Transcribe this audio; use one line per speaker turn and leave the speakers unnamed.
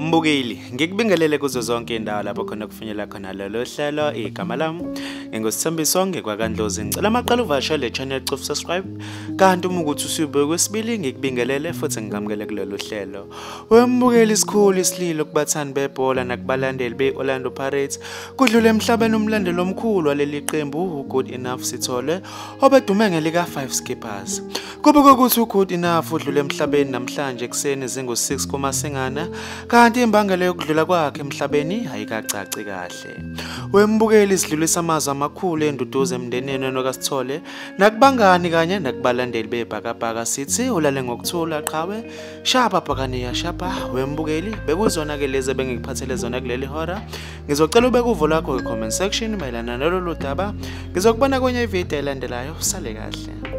Mbukeli, ngikubingelele kuzo zonke indawo lapho khona kufinyela khona lolo hlelo. Igama lami nginguSithembiso ngekwaKaNdlozi. Ngicela amaqala uvakashele le channel, cofa subscribe, kanti uma ukuthi usubuye kwesibili ngikubingelele futhi ngikamukele kulolu hlelo. Wembukeli, isikhulu isililo kubathandi bebhola nakubalandeli be-Orlando Pirates. Kudlule emhlabeni umlandeli omkhulu waleli qembu, uGood Enough Sithole, obedume ngelika 5 Skippers. Kubikwa ukuthi uGood Enough udlule emhlabeni namhlanje ekuseni zingu-6 kuMasingana, kanti imbangela yokudlula kwakhe emhlabeni ayikacaci kahle. Wembukeli, sidlulisa amazwi amakhulu enduduzo emndenini wakaSithole nakubangani kanye nakubalandeli bebhakabhaka, sithi ulale ngokuthula qhawe, shaba bhakaniya shaba. Wembukeli, bekuzona ke lezi ebengikuphathele zona kuleli hora. Ngizocela ubeke uvo lwakho kwi-comment section mayelana nalolu daba. Ngizokubona kwenye ividiyo elandelayo. Sale kahle.